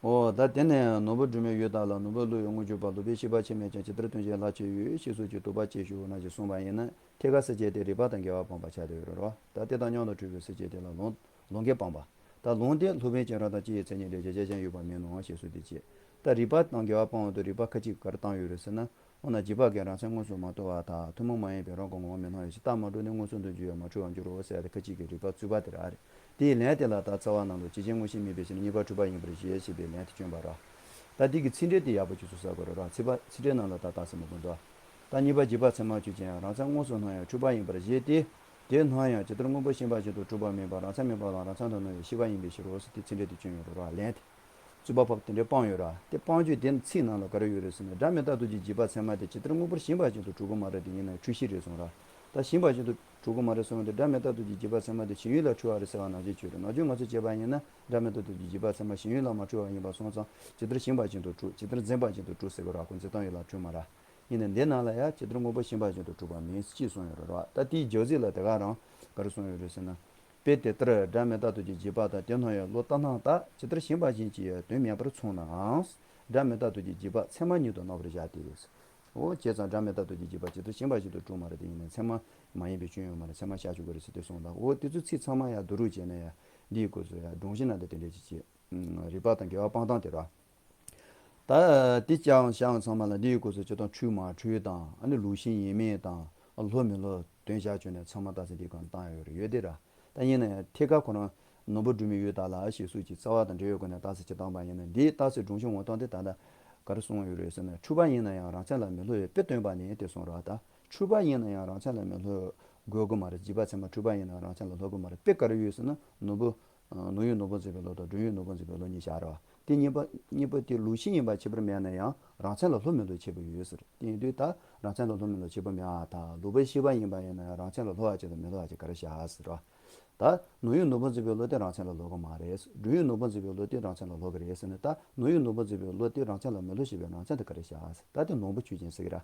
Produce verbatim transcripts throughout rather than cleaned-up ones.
འོ་ད་དེ་ནས་ནོར་བུ་སྦྲུམ་མའི་ཡུལ་དག་ལ། ནོར་བུ་བླུགས་ཡོད་དངུལ་ཆུ་བ། ལུག་པའི་ཤེས་པ་ཆེ་མེད་ཀྱང་། ཇི་ལྟར་སྟོན་བྱེད་ལྷ་ཆོས་ཡོད། ཞེས་སོགས་ཀྱི་བསྟོད་པ་བཅས་ཞུ་ན་ཞེས་གསུངས་པ་ཡིན་ན། ཐད་ཀར་སྲིད་སྐྱེས་དེ་རིག་པ་དང་འགལ་བ་སྤངས་པ་ཆགས་བསྡད་ཡོད་རེད་རོ། ད་དེ་དང་མཉམ་དུ་གྲུབ་པའི་སྲིད་སྐྱེས་དེ་ལ་ལོང་ལོང་འགལ་སྤངས་པ། ད་ལོང་དེ་སློབ་དཔོན་གྱིས་རང་དང་སྤྱི་ཡི་མཚན་ཉིད་ལས་གཞལ་བྱ་གཞན་ཡོད་པ་མིན་ནོ་ཞེས་གསུངས་ཏེ་བྱས། ད་རིག་པ་དང་འགལ་བ་སྤངས་འོང་དུས་རིག་པ་ཁ་ཅིག་ག་རེ་བཏང་ཡོད་རེད་ཟེར་ན། འོ་ན་རྗེས་དཔག་གིས་རང་མཚན་མངོན་སུམ་མ་རྟོགས་པར་ཐལ། ཐུན་མོང་མ་ཡིན་པའི་རང་གི་ངོ་བོ་མི་སྣང་ཡང་ཞིང་། རྟགས་མ་གྲུབ་ནས་མངོན་སུམ་དུ་འགྱུར་ཡང་མ་འཁྲུལ་བར་འགྱུར་རོ་ཟེར་ཏེ་ཁ་ཅིག་གིས་རིག་པ་རྩོད་པ་དེ་རེད། དེའི་ལན་དེ་ལ་ད་རྩ་བ་ནང་དུ་ཇི་བཞིན་དངོས་གཞི་དམིགས་པའི་ཕྱིར་ན་གཉིས་པ་འཁྲུལ་པ་ཡིན་པར་བཞེད་ཅེས་པའི་ལན་དེ་བསྐྱོན་པ་རེད། ད་འདི་གི་ཚིག་འགྲེལ་དེ་ཡག་པོ་ཅིག་ཚུར་གསན་དགོས་རེད་ར། ཚིག་པ་ཚིག་འགྲེལ་ནང་ལ་ད་རྟགས་ཟེར་མི་དགོས་འདུག་ད་གཉིས་པ་རྗེས་དཔག་ཚད་མར་གྱུར་ཅིང་ཡང་རང་མཚན་མངོན་སུམ་སྣང་ཡང་འཁྲུལ་པ་ཡིན་པར་བཞེད་དེ། དེ་སྣང་ཡང་ཇི་ལྟར་དངོས་པོར་ཞེན་པ་བཞིན་དུ་གྲུབ་པ་མིན་པར་རང་མཚན་མིན་པ་དང་རང་མཚན་དུ་སྣང་བའི་ཤེས་པ་ཡིན་པའི་ཕྱིར་རོ་ཟེར་ཏེ་ཚིག་འགྲེལ་དེ་བསྐྱོན་ཡོད་རེད་ར། ལན་དེ། རྩོད་པ་ཕབ་དེ་འདྲའི་སྤངས་ཡོད་ར། དེ་སྤངས་རྒྱུ་དེ་ཚིག་ནང་ལ་ག་རེ་ཡོད་རེད་ཟེར་ན། སྒྲ་མི་རྟག་ཏུ་གྱུར་ཅིང་བརྗིད་པ་ཚད་མ་དེ་ཇི་ལྟར་དངོས་པོར་ཞེན་པ་བཞིན་དུ་གྲུབ་ཀྱི་མ་རེད། དེ་ཡིན་ན་འཁྲུལ་གཞི་རེད་གསུངས་ར། ད་ཞེན་པ་བཞིན་དུ་གྲུབ་ཀྱི་མ་རེད་གསུངས་ཏེ། སྒྲ་མི་རྟག་ཏུ་གྱུར་ཅིང་བརྗིད་པ་ཚད་མ་དེ་ཞེན་ཡུལ་ལ་འཁྲུལ་བ་རེད་ཟེར་བ་ནང་བཞིན་བརྗོད་རེད། ནམ་རྒྱུན་ང་ཚོས་བྱས་པ་ཡིན་ན་སྒྲ་མི་རྟག་ཏུ་གྱུར་ཅིང་བརྗིད་པ་ཚད་མ་ཞེན་ཡུལ་ལ་མ་འཁྲུལ་བ་ཡིན་པ་སོང་ཙང་ཇི་ལྟར་ཞེན་པ་བཞིན་དུ་གྲུབ། ཇི་ལྟར་འཛིན་པ་བཞིན་དུ་གྲུབ་ཟེར་གྱི་ར། ཁོ་འཛིན་སྟངས་ཡུལ་ལ་འཁྲུལ་མ་རེད། ཡིན་ནའི་འདི་ནང་ལ་ཡང་ཇི་ལྟར་དངོས་པོར་ཞེན་པ་བཞིན་དུ་གྲུབ་པ་མིན་ཅེས་གསུངས་ཡོད་རེད་ར། ད་དེའི་རྒྱག་ཚིག་ལ་དེ་ག་རང་ག་རེ་གསུངས་ཡོད་རེད་ཟེར་ན། དཔེ་དེ་ལྟར་སྒྲ་མི་རྟག་ཏུ་གྱུར་ཅིང་བརྗིད་པ་དང་དེ་སྣང་ཡང་བློ་ལྟར་སྣང་ལྟར་ཇི་ལྟར་ཞེན་པ་ཅན་གྱི་དོན་མེད་པར་མཚུངས་ནའང་། སྒྲ་མི་རྟག་ཏུ་གྱུར་ཅིང་བརྗིད་པ་ཚད་མ་ཉིད་དུ་སྣང་བར་བཞག་སྟེ། འོ་བྱས་ཙང་སྒྲ་མི་རྟག་ཏུ་གྱུར་ཅིང་བརྗིད་པ་ཇི་ལྟར་ཞེན་པ་བཞིན་དུ་གྲུབ་མ་རེད། དེ་ཡིན་ན་ཚད་མ་མ་ཡིན་པའི་སྐྱོན་ཡོད་མ་རེད། ཚད་མ་བཞག་ཆོག་གི་རེད་ཟེར་ཏེ་གསུངས་དང་། འོ་དེ་ཚོ་ཚིག་ཚང་མ་ཡང་སྡུག་རུས་བྱས་ན་ཡང་འདིའི་སྐོར་སུ་ཡང་སྒྲོམ་གཞི་ནང་དུ་དེ་འདྲ་ཅིག་བྱས། རིག་པ་དང་འགལ་བ་སྤངས་སྟངས་དེ་ར། ད་དེ་ཅང་ཞང་ཚང་མ་ལ་འདིའི་སྐོར་སུ་སྤྱིར་བཏང་འཁྲུལ་མ་འཁྲུལ་དང་། ཨ་ནི་ལུགས་ཤེས་ཡིན་མིན་དང་། ལྷོ་མི་ལྷོ་དོན་བཞག་བྱུང་ནས་ཚང་མ་རྟགས་གསལ་འདིའི་སྒང་བཏང་ཡོད་རེད། ཡོད་དེ་ར། ད་ཡིན་ན་ཡང་ཐད་ཀར་ཁོ་རང་ནོར་བུ་སྦྲུམ་མའི་ཡུལ་དག་ལ་ཞེས་སོགས་ཀྱི་རྩ་བ་དང་འབྲེལ་ཡོད་སྒོ་ནས་རྟགས་གསལ་ཅིག་བཏང་པ་ཡིན་ན། འདིའི་རྟགས་གསལ་སྒྲོམ་གཞི་ངོ་སྤྲོད་དེ་ད་ལྟ་ག་རེ་གསུངས་ཡོད་རེད་ཟེར་ན། འཁྲུལ་པ་ཡིན་ན་ཡང་རང་མཚན་ལ་མི་སླུ་བའི་དཔེ་སྟོན་པ་ནི་དེ་གསུངས་ར། ད་འཁྲུལ་པ་ཡིན་ན་ཡང་རང་མཚན་ལ་མི་སླུ་དགོས་ཀྱི་མ་རེད། བརྗིད་པ་ཚད་མ་འཁྲུལ་པ་ཡིན་ན་རང་མཚན་ལ་སླུ་དགོས་མ་རེད། དཔེ་ག་རེ་ཡོད་ཟེར་ན། ནོར་བུ། ནོར་ཡུལ་ནོར་བུ་འཛིན་པའི་བློ་དང་སྦྲུམ་ཡུལ་ནོར་བུ་འཛིན་པའི་བློ་གཉིས་བཞག་ར་བ། དེ་གཉིས་པ་གཉིས་པོ་དེ་ལུགས་ཤེས་ཡིན་པ་ཁྱད་པར་མེད་ན་ཡང་རང་མཚན་ལ་སླུ་མི་སླུ་ཁྱད་པར་ཡོད་ཟེར། དེ་ཡིན་དུས་ད་རང་མཚན་ལ་སླུ་མི་སླུ་ཁྱད་པར་མེད་པ་དང་། ལུག་པའི་ཤེས་པ་ཡིན་པ་ཡིན་ན་ཡང་རང་མཚན་ལ་སླུ་བ་ཅིག་དང་མི་སླུ་བ་ཅིག་ག་རེ་བཞག་ཟེར་ར་བ། ད་ནོར་ཡུལ་ནོར་བུ་འཛིན་པའི་བློ་དེ་རང་མཚན་ལ་སླུ་གི་མ་རེད། སྦྲུམ་ཡུལ་ནོར་བུ་འཛིན་པའི་བློ་དེ་རང་མཚན་ལ་སླུ་གི་རེད་ཟེར་ནས། ད་ནོར་ཡུལ་ནོར་བུ་འཛིན་པའི་བློ་དེ་རང་མཚན་ལ་མི་སླུ་ཞེས་པའི་རང་མཚན་དེ་ག་རེ་བཞག་ཟེར། ད་དེ་ནོར་བུ་ཆོས་ཅན་ཟེར་གི་ར།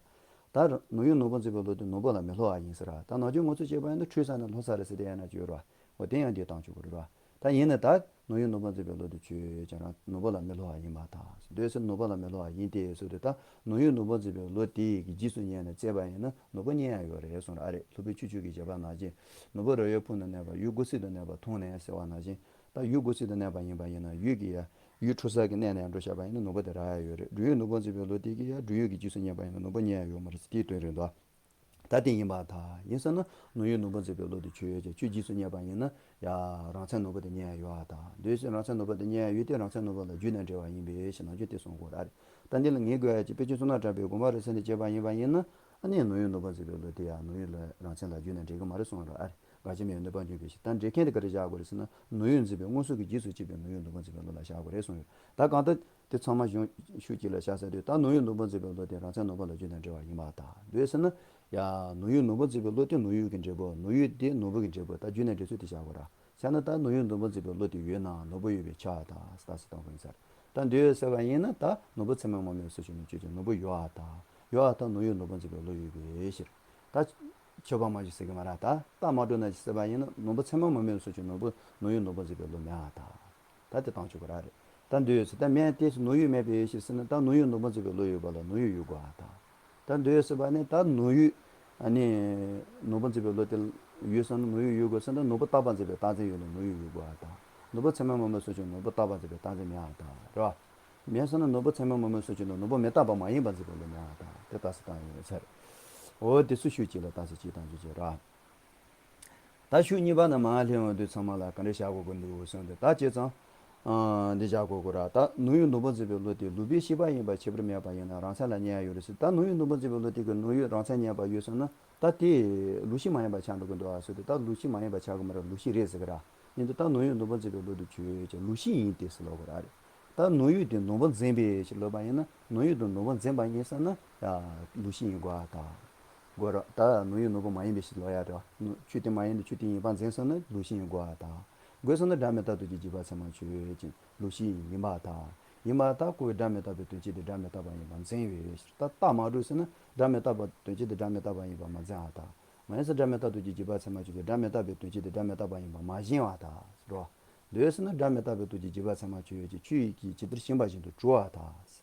ད་ནོར་ཡུལ་ནོར་བུ་འཛིན་པའི་བློ་དེ་ནོར་བུ་ལ་མི་སླུ་བ་ཡིན་ཟེར་ར། ད་ནང་ཆོས་ངོ་སྤྲོད་བྱས་པ་ཡིན་ན་འཁྲུལ་ས་ནས་སླུ་ས་རེད་ཟེར་དེ་ཡང་ན་བརྗོད་ར། འོ་དེ་ཡང་འདི་བཏང་ཆོག་གི་རེད་ར། ད་ཡིན་ན་ད་ནོར་ཡུལ་ནོར་བུ་འཛིན་པའི་བློ་དེ་ཆོས་ཅན་རང་ནོར་བུ་ལ་མི་སླུ་བ་ཡིན་པར་ཐལ། འདོད་སེམས་ནོར་བུ་ལ་མི་སླུ་བ་ཡིན་ཏེ་ཟེར་དུས། ད་ནོར་ཡུལ་ནོར་བུ་འཛིན་པའི་བློ་དེ་གི་རྗེས་སུ་སྙེག་ནས་བཙལ་བ་ཡིན་ན་ནོར་བུ་རྙེད་ཡ་ཡོད་རེད་གསུངས་ར། ཨ་རེད། སློབ་དཔོན་ཆོས་སྤྱོད་ཀྱིས་བྱས་པ་ནང་བཞིན། ནོར་བུ་རོལ་པའི་ཕུག་ན་གནས་པ་ཡུལ་དགུ་ཚིག་ཏུ་གནས་པ་མཐོང་ནས་ཟེར་བ་ནང་བཞིན། ད་ཡུལ་དགུ་ཚིག་ཏུ་གནས་པ་ཡིན་པ་ཡིན་ན་ཡུལ་གྱི་ཡ། ཡུལ་འཁྲུལ་ས་གི་གནས་ནས་འགྲོ་བཞག་པ་ཡིན་ན་ནོར་བུ་དེ་རག་ཡ་ཡོད་རེད། སྦྲུམ་ཡུལ་ནོར་བུ་འཛིན་པའི་བློ་དེ་གིས་ཡ་སྦྲུམ་ཡུལ་གྱི་རྗེས་སུ་སྙེག་པ་ཡིན་ན་ནོར་བུ་རྙེད་ཡ་ཡོད་མ་རེད་ཟེར་དེའི་དོན་རེད་འདུག་ད་དེ་ཡིན་པར་ཐལ། ཡིན་ཟེར་ན་ནོར་ཡུལ་ནོར་བུ་འཛིན་པའི་བློ་དེ་ཆོས་ཅན། ཆོས་རྗེས་སུ་སྙེག་པ་ཡིན་ན་ཡ་རང་མཚན་ནོར་བུ་དེ་རྙེད་ཡ་ཡོད་པར་ཐལ། འདོད་སེམས་རང་མཚན་ནོར་བུ་དེ་རྙེད་ཡ་ཡོད་དེ་རང་མཚན་ནོར་བུ་ལ་རྒྱུད་ནས་འབྲེལ་བ་ཡིན་པས་ཞེས་ནང་ཆོས་དེ་གསུང་གི་ཡོད་རེད། ད་འདི་ལ་ངེས་དགོས་ཡ་ཅིག་དཔེ་ཅན་གཙུག་ན་རྒྱལ་པོའི་དགོངས་པ་རེད་ཟེར་ནས་བྱས་པ་ཡིན་པ་ཡིན་ན། ཨ་ནི་ནོར་ཡུལ་ནོར་བུ་འཛིན་པའི་བློ་དེ་ཡང་ནོར་ཡུལ་ལ་རང་མཚན་ལ་རྒྱུད་ནས་འབྲེལ་གྱི་མ་རེད་གསུངས་རོགས། ཨ་རེ། འགལ་རྐྱེན་མེད་ནུས་པ་འབྱུང་བའི་ཕྱིར། ད་འགལ་རྐྱེན་དེ་ག་རེ་བཞག་དགོས་རེད་ཟེར་ན། ནོར་ཡུལ་འཛིན་པའི་མངོན་སུམ་གྱི་རྗེས་སུ་སྐྱེས་པའི་ནོར་ཡུལ་ནོར་བུ་འཛིན་པའི་བློ་ལ་བཞག་དགོས་རེད་གསུངས་ཡོད། ད་གང་ལྟར་དེ་ཚང་མ་གཞུང་ཤུགས་གཅིག་ལ་བཞག་ས་དུས། ད་ནོར་ཡུལ་ནོར་བུ་འཛིན་པའི་བློ་དེ་རང་མཚན་ནོར་བུ་ལ་རྒྱུད་ནས་འབྲེལ་བ་ཡིན་པར་ཐལ། འདོད་ཟེར་ན། ཡ། ནོར་ཡུལ་ནོར་བུ་འཛིན་པའི་བློ་དེ་ནོར་ཡུལ་གྱི་འབྲས་བུ། ནོར་ཡུལ་དེ་ནོར་བུ་གི་འབྲས་བུ། ད་རྒྱུད་ནས་འབྲེལ་ཚུལ་དེ་བཞག་དགོས་ར། བྱས་ན་ད་ནོར་ཡུལ་ནོར་བུ་འཛིན་པའི་བློ་དེ་ཡོད་ན་ནོར་བུ་ཡོད་པས་ཁྱབ་པར་ཐལ། ད་སྲིད་དང་ཕུན་ཚོགས། ད་འདོད་ཟེར་བ་ཡིན་ན་ད་ནོར་བུ་ཚད་མས་མ་དམིགས་པ་སོགས་ཀྱི་ནོར་ཆོས་ཅན། ནོར་བུ་ཡོད་པར་ཐལ། ཡོད་པར་ཐལ། ནོར་ཡུལ་ནོར་བུ་འཛིན་པའི་བློ་ཡོད་པའི་ཕྱིར། ད་ཁྱབ་པ་མ་བྱུང་ཟེར་གི་མ་རེད། ད་རྟགས་མ་གྲུབ་ན་ཅི་ཟེར་བ་ཡིན་ན། ནོར་བུ་ཚད་མས་མ་དམིགས་པ་སོགས་ཀྱི་ནོར་བུ་ནོར་ཡུལ་ནོར་བུ་འཛིན་པའི་བློ་མེད་པར་ཐལ། ད་དེ་བཏང་ཆོག་གི་ར་རེད། ད་འདོད་ཟེར་ད་མེད་དེ་ནོར་ཡུལ་མེད་པའི་ཕྱིར་ཟེར་ན། ད་ནོར་ཡུལ་ནོར་བུ་འཛིན་པའི་བློ་ཡོད་པ་ལ་ནོར་ཡུལ་ཡོད་དགོས་པར་ཐལ། ད་འདོད་ཟེར་བ་ནི་ད་ནོར་ཡུལ། ཨ་ནི་ནོར་བུ་འཛིན་པའི་བློ་དེ་ཡོད་ཟེར་ན་ནོར་ཡུལ་ཡོད་དགོས་ཟེར་ན། ནོར་བུ་རྟག་པར་འཛིན་པའི་རྟག་འཛིན་ཡོད་ལ་ནོར་ཡུལ་ཡོད་དགོས་པར་ཐལ། ནོར་བུ་ཚད་མས་མ་དམིགས་པ་སོགས་ཀྱི་ནོར་བུ་རྟག་པར་འཛིན་པའི་རྟག་འཛིན་མེད་པར་ཐལ། རེད་བ། མེད་ཟེར་ན་ནོར་བུ་ཚད་མས་མ་དམིགས་པ་སོགས་ཀྱི་ནོར་བུ་མི་རྟག་པ་མ་ཡིན་པར་འཛིན་པའི་བློ་མེད་པར་ཐལ། དེ་རྟགས་གསལ་བཏང་ཡོད་ཚར། འོ་དེ་ཚོ་ཤུགས་གཅིག་ལ་རྟགས་གསལ་གཅིག་བཏང་རྒྱུ་བྱེད་ར། ད་ཤུགས་གཉིས་པ་ནས་མར་སླེབས་འོང་དུས་ཚང་མ་ལ་ག་འདྲ་བཞག་དགོས་ཀྱི་འདུག་གསུངས་ཏེ། ད་བྱས་ཙང་། ཨ། འདི་བཞག་དགོས་ཀྱི་ར། ད་ནོར་ཡུལ་ནོར་བུ་འཛིན་པའི་བློ་དེ་ལུག་པའི་ཤེས་པ་ཡིན་པ་ཁྱད་པར་མེད་པ་ཡིན་ན་རང་མཚན་ལ་རྙེད་ཡ་ཡོད་རེད་ཟེར། ད་ནོར་ཡུལ་ནོར་བུ་འཛིན་པའི་བློ་དེ་གིས་ནོར་ཡུལ་རང་མཚན་རྙེད་པ་ཡོད་སོང་ན། ད་དེ་ལུགས་ཤེས་མ་ཡིན་པ་ཆགས་འགྲོ་གི་འདུག་ཨ་ཟེར་དུས། ད་ལུགས་ཤེས་མ་ཡིན་པ་ཆགས་ཀྱི་མ་རེད། ལུགས་ཤེས་རེད་ཟེར་གི་ར། ཡིན་དུས་ད་ནོར་ཡུལ་ནོར་བུ་འཛིན་པའི་བློ་དེ་ཆོས་ཅན། ལུགས་ཤེས་ཡིན་ཏེ་ཟེར་ལབ་དགོས་ར་རེད། ད་ནོར་ཡུལ་དེ་ནོར་བུ་འཛིན་པའི་ཕྱིར་ལབ་པ་ཡིན་ན། ནོར་ཡུལ་དེ་ནོར་བུ་འཛིན་པ་ཡིན་ཟེར་ན་ཡ་ལུགས་ཤེས་ཡིན་དགོས་པར་ཐལ། དགོས་ར། ད་ནོར་ཡུལ་ནོར་བུ་མ་ཡིན་པའི་ཕྱིར་ལབ་ཡ་རེད་བ། ཆོས་དེ་མ་ཡིན་ཏེ་ཆོས་དེ་ཡིན་པ་འཛིན་སོང་ན་ལུགས་ཤེས་ཡིན་དགོས་པར་ཐལ། དགོས་སོང་ན་སྒྲ་མི་རྟག་ཏུ་གྱུར་བརྗིད་པ་ཚད་མ་ཆོས་ཅན། ལུགས་ཤེས་ཡིན་པར་ཐལ། ཡིན་པར་ཐལ། ཁོ་བོས་སྒྲ་མི་རྟག་པའི་དོན་སྤྱི་དེ་སྒྲ་མི་རྟག་པ་ཡིན་པར་འཛིན་པའི་ཕྱིར། ད་རྟགས་མ་གྲུབ་ཟེར་ན་སྒྲ་མི་རྟག་པའི་དོན་སྤྱི་དེ་སྒྲ་མི་རྟག་པ་ཡིན་པར་མ་འཛིན་པར་ཐལ། མ་ཡིན་ཟེར། སྒྲ་མི་རྟག་ཏུ་གྱུར་བརྗིད་པ་ཚད་མ་ཆོས་ཅན། སྒྲ་མི་རྟག་པའི་དོན་སྤྱི་དེ་སྒྲ་མི་རྟག་པ་ཡིན་པར་མ་ཞེན་པར་ཐལ། འགྲོ། འདོད་ཟེར་ན་སྒྲ་མི་རྟག་པའི་སྟོབས་ཀྱིས་འཇིག་པ་མཚན་མར་ཆོད་ཡོད་ཅིང་ཆོས་ཀྱིས་ཇི་ལྟར་ཞེན་པ་བཞིན་དུ་གྲུབ་པར་ཐལ།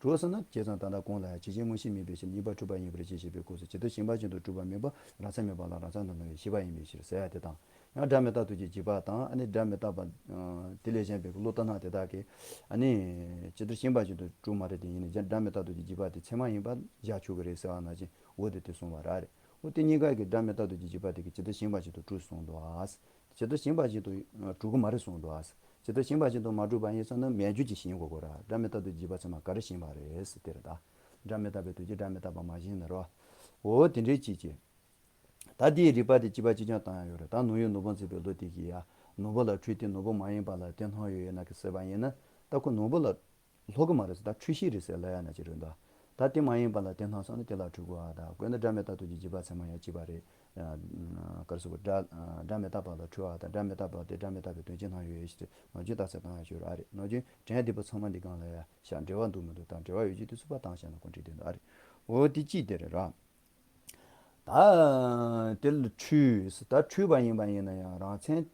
གྲུབ་ཟེར་ན་བྱས་ཙང་ད་ལྟ་གོང་ལ་ཡང་ཇི་ཞིག་མངོན་ཤེས་མེད་པའི་ཕྱིར་གཉིས་པ་འཁྲུལ་པ་ཡིན་པར་བཞེད་ཅེས་པའི་སྐབས་སུ་ཇི་ལྟར་ཞེན་པ་བཞིན་དུ་གྲུབ་པ་མིན་པར་རང་མཚན་མེད་པ་ལ་རང་མཚན་དུ་སྣང་བའི་ཤེས་པ་ཡིན་པའི་ཕྱིར་ཟེར་ཡ་དེ་དང་། ཡང་སྒྲ་མི་རྟག་སྟོབས་ཀྱིས་འཇིག་པ་དང་ཨ་ནི་སྒྲ་མི་རྟག་པ་དེ་ལས་གཞན་པའི་བློ་ལྟར་སྣང་དེ་དག་གིས་ཨ་ནི་ཇི་ལྟར་ཞེན་པ་བཞིན་དུ་གྲུབ་མ་རེད་དེ་ཡིན་ན་སྒྲ་མི་རྟག་སྟོབས་ཀྱིས་འཇིག་པ་དེ་ཚད་མ་ཡིན་པར་བཞག་ཆོག་གི་རེད་ཟེར་བ་ནང་བཞིན་འོ་དེ་དེ་གསུངས་པ་རེད། འོ་དེ་གཉིས་ཀ་གི་སྒྲ་མི་རྟག་སྟོབས་ཀྱིས་འཇིག་པ་དེ་གིས་ཇི་ལྟར་ཞེན་པ་བཞིན་དུ་གྲུབ་གསུངས་འདུག་ཨ། ཇི་ལྟར་ཞེན་པ་བཞིན་དུ་གྲུབ་ཀྱི་མ་རེད་གསུངས་འདུག་ཨ། ཇི་ལྟར་ཞེན་པ་བཞིན་དུ་མ་གྲུབ་པ་ཡིན་ཙང་ན་མེད་རྒྱུ་ཅིག་ཞེན་དགོས་གོ་ར། སྒྲ་མི་རྟག་སྟོབས་ཀྱིས་འཇིག་པ་ཚད་མ་ག་རེ་ཞེན་པ་རེད་ཟེར་དེ་རེད་ད། སྒྲ་མི་རྟག་པའི་སྟོབས་ཀྱིས་སྒྲ་མི་རྟག་པ་མ་ཞེན་ན་རོ། འོ་དེ་འདྲའི་ཅིག་ཅིག་ད་དེའི་རིགས་པ་དེ་གཅིག་པ་གཅིག་རྐྱང་བཏང་ཡ་ཡོད་རེད། ད་ནོར་བུས་ནོར་བུ་འཛིན་པའི་བློ་དེ་གིས་ཡ། ནོར་བུ་ལ་འཁྲུལ་ཏེ་ནོར་བུ་མ་ཡིན་པ་ལ་དེ་སྣང་ཡོད་ཡོད་ན་གི་ཟེར་བ་ཡིན་ན། ད་ཁོ་ནོར་བུ་ལ་ལྷོ་གི་མ་རེད་ཟེར། ད་འཁྲུལ་ཤེས་རེད་ཟེར་ལབ་ཡ་ན་ཅི་རེད་འདུག་ད་དེ་མ་ཡིན་པ་ལ་དེ་སྣང་སོང་ན་དེ་ལ་འཁྲུལ་དགོས་ཨ། ད་དགོས་ན་སྒྲ་མི་རྟག་སྟོབས་ཀྱིས་འཇིག་པ་ཚད་མ་ཡང་གཅིག་པ་རེད། ག་རེ་ཟེར་དགོས། སྒྲ་སྒྲ་མི་རྟག་པ་ལ་འཁྲུལ་བ་དང་སྒྲ་མི་རྟག་པ་དེ་སྒྲ་མི་རྟག་པའི་དོན་གཅིག་སྣང་ཡོད་ཡོད་ཞེས་ཏེ་ནམ་རྒྱུན་རྟགས་གསལ་བཏང་ཡ་ཞུ་ར་ཨ་རེད། ནམ་རྒྱུན་དྲན་དེ་པོ་ཚང་མ་འདི་སྒང་ལ་ཡ་ཤ་འབྲེལ་བ་འདུག་མི་འདུག་དང་འབྲེལ་བ་ཡོད་ཀྱི་དུས་ཚོད་པ་བཏང་བྱས་ན་ཁོ་འགྲིག་དེ་འདུག་ཨ་རེད། འོ་དེ་གཅིག་དེ་རེད་ར། ད་དེ་ལ་འཁྲུལ། ད་འཁྲུལ་པ་ཡིན་པ་ཡིན་ན་ཡང་རང་མཚན་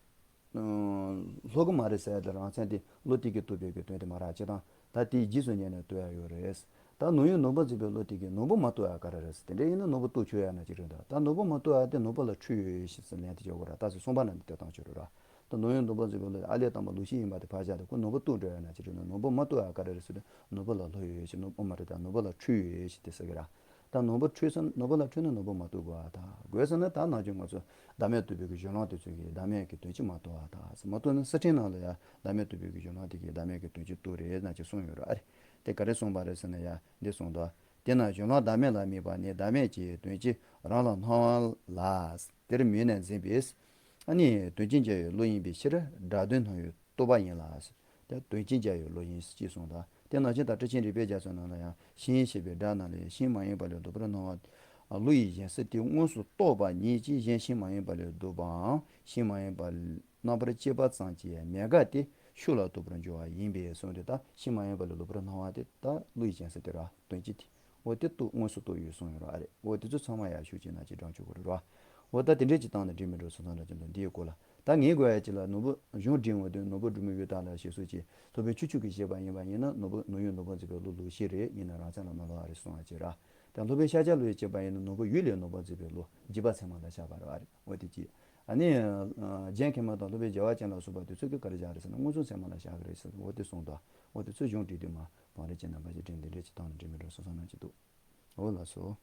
ལྷོ་གི་མ་རེད་ཟེར་ཡ་དེ་རང་མཚན་དེ་བློ་དེ་གིས་རྟོགས་པའི་གི་དོན་དེ་མ་རེད། སྤྱིར་བཏང་ད་དེའི་རྗེས་སུ་ཉེ་ནས་རྟོགས་ཡ་ཡོད་རེད། ད་ནོར་བུས་ནོར་བུ་འཛིན་པའི་བློ་དེ་གིས་ནོར་བུ་མ་རྟོགས་ཡ་ག་རེ་རེད་ཟེར། དེ་འདྲ་ཡིན་ན་ནོར་བུ་རྟོགས་ཆོག་ཡ་ན་ཅི་རེད་འདུག་ད་ནོར་བུ་མ་རྟོགས་ཡ་དེ་ནོར་བུ་ལ་འཁྲུལ་ཡོད་ཡོད་ཞེས་ཟེར་ལན་དེ་རྒྱག་དགོས་ར། ད་སོ་གསུམ་པ་ན་འདི་ལྟ་སྟངས་ཆོས་རེད་ར། ད་ནོར་བུས་ནོར་བུ་འཛིན་པའི་བློ་དེ་ཨ་ལས་དང་པོ་ལུགས་ཤེས་ཡིན་པ་དེ་ཕར་བཞག་སྟེ་ཁོ་ནོར་བུ་རྟོགས་འགྲོ་ཡ་ན་ཅི་རེད་འདུག་ནོར་བུ་མ་རྟོགས་ཡ་ག་རེ་རེད་ཟེར་དུས་ནོར་བུ་ལ་ལྷོ་ཡོད་ཡོད་ཞེས་ནོར་བུ་མ་རེད། ད་ནོར་བུ་ལ་འཁྲུལ་ཡོད་ཡོད་ཞེས་དེ་ཟེར་གི་ར། ད་ནོར་བུ་འཁྲུལ་སོང་ནོར་བུ་ལ་འཁྲུལ་ན་ནོར་བུ་མ་རྟོགས་དགོས་ཨ། ད་དགོས་ཟེར་ན་ད་ནང་བཞིན་ང་ཚོ་བདག་མེད་རྟོགས་པའི་གི་གཞན་ལམ་དེ་ཚོ་གིས་བདག་མེད་ཀྱི་དོན་གཅིག་མ་རྟོགས་ཨ། ད་མ་རྟོགས་ན་གསེར་ཕྲེང་ནང་ལ་ཡང་བདག་མེད་རྟོགས་པའི་གི་གཞན་ལམ་དེ་གིས་བདག་མེད་ཀྱི་དོན་གཅིག་རྟོགས་རེད་ན་ཅིག་གསུངས་ཡོད་ར་ཨ་རེད། དེ་ག་རེ་གསུངས་པ་རེད་ཟེར་ན་ཡང་འདི་གསུངས་འདུག་དེས་ན་གཞན་ལམ་བདག་མེད་ལ་དམིགས་པ་ནི་བདག་མེད་ཀྱི་དོན་གཅིག་རང་ལ་སྣང་བ་ལ་དེར་མོས་ནས་འཛིན་པས། ཨ་ནི་དོན་གཅིག་འཇལ་བའི་བློ་ཡིན་པའི་ཕྱིར་སྒྲ་དོན་སྣང་བའི་རྟོག་པ་ཡིན་ལ། དེ་དོན་གཅིག་འཇལ་བའི་བློ་ཡིན་ཅེས་གསུངས་དང་། དེ་ནང་བཞིན་དུ་ཊཱིཀ་ཆེན་རིགས་པའི་རྒྱ་མཚོའི་ནང་ལ་ཡང་ཤིང་ཞེས་པའི་སྒྲ་རྣམས་ལས་ཤིང་མ་ཡིན་པ་ལས་ལྡོག་པར་སྣང་བ། བློ་ཡི་གཞན་སེལ་དེ་དངོས་སུ་རྟོགས་པ་ཉིད་ཀྱིས་གཞན་ཤིང་མ་ཡིན་པ་ལས་ལྡོག་པའམ་ཤིང་མ་ཡིན་པ་རྣམ་པར་དཔྱད་པ་ཙམ་གྱིས་མེད་དགག་སྟེ་ཤུགས་ལ་རྟོགས་པར་འགྱུར་བ་ཡིན་པས་གསུངས་ཏེ། ད་ཤིང་མ་ཡིན་པ་ལས་ལྡོག་པར་སྣང་བ་དེ་ད་བློ་ཡི་གཞན་སེལ་དེ་ར་དོན་གཅིག་དེ། འོ་དེ་རྟོགས་དངོས་སུ་རྟོགས་ཡོད་གསུངས་ཡོད་ར་ཨ་རེད། འོ་དེ་ཚོ་ཚང་མ་ཡར་ཞུ་བྱས་ན་ཅིག་དྲང་ཆོག་གི་རེད་ར། འོ་ད་དེ་འདྲས་ཅིག་བཏང་ནས་འགྲིག་མི་འགྲིག་སོ་སོ་འདྲ་ཅིག་འདུག་འདིའི་སྐོར་ལ། ད་ངས་གོ་ཡ་ཅིག་ལ་ནོར་བུ་གཞུང་འགྲིག་འོང་དུས་ནོར་བུ་སྒྲོན་མེ་ཡུལ་དག་ལ་ཞེས་སོགས་ཀྱི་སློབ་དཔོན་ཆོས་སྐྱོང་གིས་བཤད་པ་ཡིན་པ་ཡིན་ན་ནོར་བུ་ནོར་ཡུལ་ནོར་བུ་འཛིན་པའི་བློ་ལུགས་ཤེས་རེད། ཡིན་ན་རང་མཚན་ལ་མ་ལྷོ་བ་རེད་གསུང་བ་ཅིག་ར། ད་སློབ་དཔོན་ཤཱཀྱ་བློ་ཡིས་བཤད་པ་ཡིན་ན་ནོར་བུ་ཡུལ་ལས་ནོར་བུ་འཛིན་པའི་བློ་འཇིག་པ་ཚད་མ་ལ་བཞག་པ་རེད་བ་རེད། འོ་དེ་གཅིག་ཨ་ནི་རྒྱན་མཁས་མ་དང་སློབ་དཔོན་རྒྱལ་བ་ཅན་ལ་སོགས་པ་དེ་ཚོ་གིས་ག་རེ་བཞག་རེད་ཟེར་ན་མངོན་སུམ་ཚད་མ་ལ་བཞག་གི་རེད་ཟེར། འོ་དེ་གསུངས་འདུག་འོ་དེ་ཚོ་གཞུང་འགྲིག་དུས་མ་བང་རེ་ཅན་རྣམ་པ་ཞིག་དྲན་དེ་འདྲས་ཅིག་བཏང་ན་འགྲིག་མི་འགྲིག་སོ་སོ་ནང་ཅིག་འདུག་འོ་ལགས་སོ།